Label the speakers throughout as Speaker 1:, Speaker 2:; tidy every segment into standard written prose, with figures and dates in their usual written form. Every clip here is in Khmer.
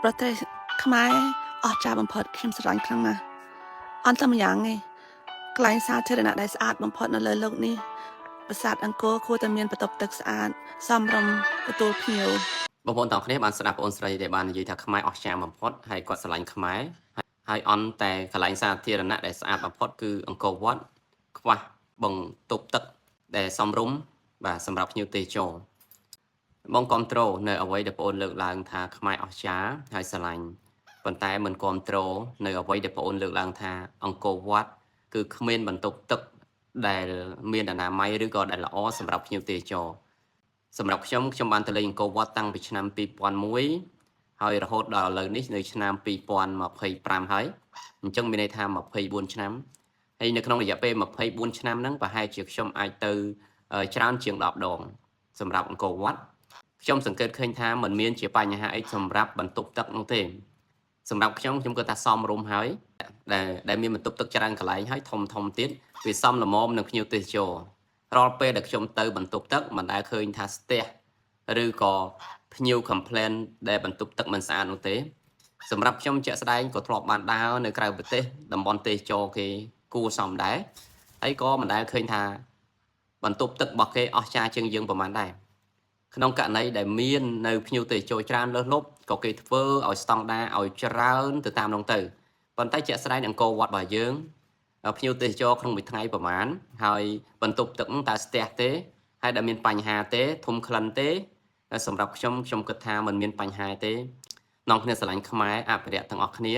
Speaker 1: ប្រទេសខ្មែរអស្ចារ្យបំផុតខ្ញុំស្រឡាញ់ខ្លាំងណាស់អន្តម្យ៉ាងឯងកន្លែងសាធារណៈដែលស្អាតបំផុតនៅលើលោកនេះប្រាសាទអង្គរគួរតែមានបន្ទប់ទឹកស្អាតសមរម្យទទួលភ្ញៀវ
Speaker 2: បងប្អូនទាំងអស់គ្នាបានស្ដាប់បងអូនស្រីដែលបាននិយាយថាខ្មែរអស្ចារ្យបំផុតហើយគាត់ស្រឡាញ់ខ្មែរហើយអន់តែកន្លែងសាធារណៈដែលស្អាតបំផុតគឺអង្គរវត្តខ្វះបន្ទប់ទឹកដែលសមរម្យបាទសម្រាប់ភ្ញៀវទេសចរបងគ្រប់ត្រូលនៅអ្វីដែលបងអូនលើកឡើងថាខ្មែរអស្ចារ្យហើយស្រឡាញ់ប៉ុន្តែមិនគ្រប់ត្រូលនៅអ្វីដែលបងអូនលើកឡើងថាអង្គរវត្តគឺគ្មានបន្ទប់ទឹកដែលមានអនាម័យឬក៏ដែលល្អសម្រាប់ភ្ញៀវទេសចរ សម្រាប់ខ្ញុំខ្ញុំបានទៅលេងអង្គរវត្តតាំងពីឆ្នាំ2001ហើយរហូតដល់ឥឡូវនេះនៅឆ្នាំ2025ហើយអញ្ចឹងមានន័យថា24ឆ្នាំហើយនៅក្នុងរយៈពេល24ឆ្នាំហ្នឹងប្រហែលជាខ្ញុំអាចទៅច្រើនជាង10ដងសម្រាប់អង្គរវត្តខ្ញុំសង្កេតឃើញថាมันមានជាបញ្ហាអីសម្រាប់បន្ទប់ទឹកនោះទេសម្រាប់ខ្ញុំខ្ញុំគិតថាសមរម្យហើយដែលដែលមានបន្ទប់ទឹកច្រើនកន្លែងហើយធំធំទៀតវាសមល្មមនឹងភ្ញៀវទេសចររាល់ពេលដែលខ្ញុំទៅបន្ទប់ទឹកមិនដែលឃើញថាស្ទះឬក៏ភ្ញៀវ complain ដែលបន្ទប់ទឹកមិនស្អាតនោះទេសម្រាប់ខ្ញុំជាក់ស្ដែងក៏ធ្លាប់បានដើរនៅក្រៅប្រទេសតំបន់ទេសចរគេគួរសមដែរហើយក៏មិនដែលឃើញថាបន្ទប់ទឹករបស់គេអស្ចារ្យជាងយើងប្រហែលដែរក្នុងករណីដែលមាននៅភ្ញៀវទេសចរច្រើនលើសលប់ក៏គេធ្វើឲ្យស្តង់ដារឲ្យច្រើនទៅតាមនោះទៅប៉ុន្តែជាក់ស្ដែងអង្គរវត្តរបស់យើងភ្ញៀវទេសចរក្នុងមួយថ្ងៃប្រហែលហើយបន្ទប់ទឹកតើស្ទះទេហើយដែលមានបញ្ហាទេធំក្លិនទេសម្រាប់ខ្ញុំខ្ញុំគិតថាมันមានបញ្ហាទេនាំគ្នាស្រឡាញ់ខ្មែរអភិរក្សទាំងអស់គ្នា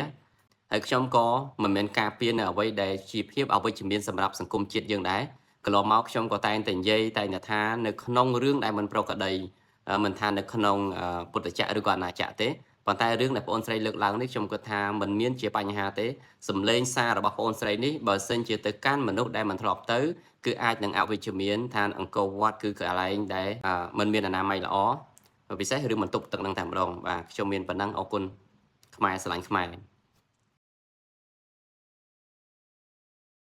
Speaker 2: ហើយខ្ញុំក៏មិនមែនការពារនៅអ្វីដែលជាភាពអវិជ្ជមានសម្រាប់សង្គមជាតិយើងដែរកន្លងមកខ្ញុំក៏តែងតែនិយាយតែងតែថានៅក្នុងរឿងដែលមិនប្រក្រតីមិនថានៅក្នុងពុទ្ធចក្រឬក៏អាណាចក្រទេប៉ុន្តែរឿងដែលបងអូនស្រីលើកឡើងនេះខ្ញុំគិតថាมันមានជាបញ្ហាទេសំឡេងសាររបស់បងអូនស្រីនេះបើសិនជាទៅកាន់មនុស្សដែលមិនធ្លាប់ទៅគឺអាចនឹងអវិជ្ជមានថាអង្គរវត្តគឺកន្លែងដែលมันមានអនាម័យល្អពិសេសរឿងបន្ទប់ទឹកនឹងតែម្ដងបាទខ្ញុំមានប៉ុណ្ណឹងអរគុណខ្មែរស្រឡាញ់ខ្មែរ។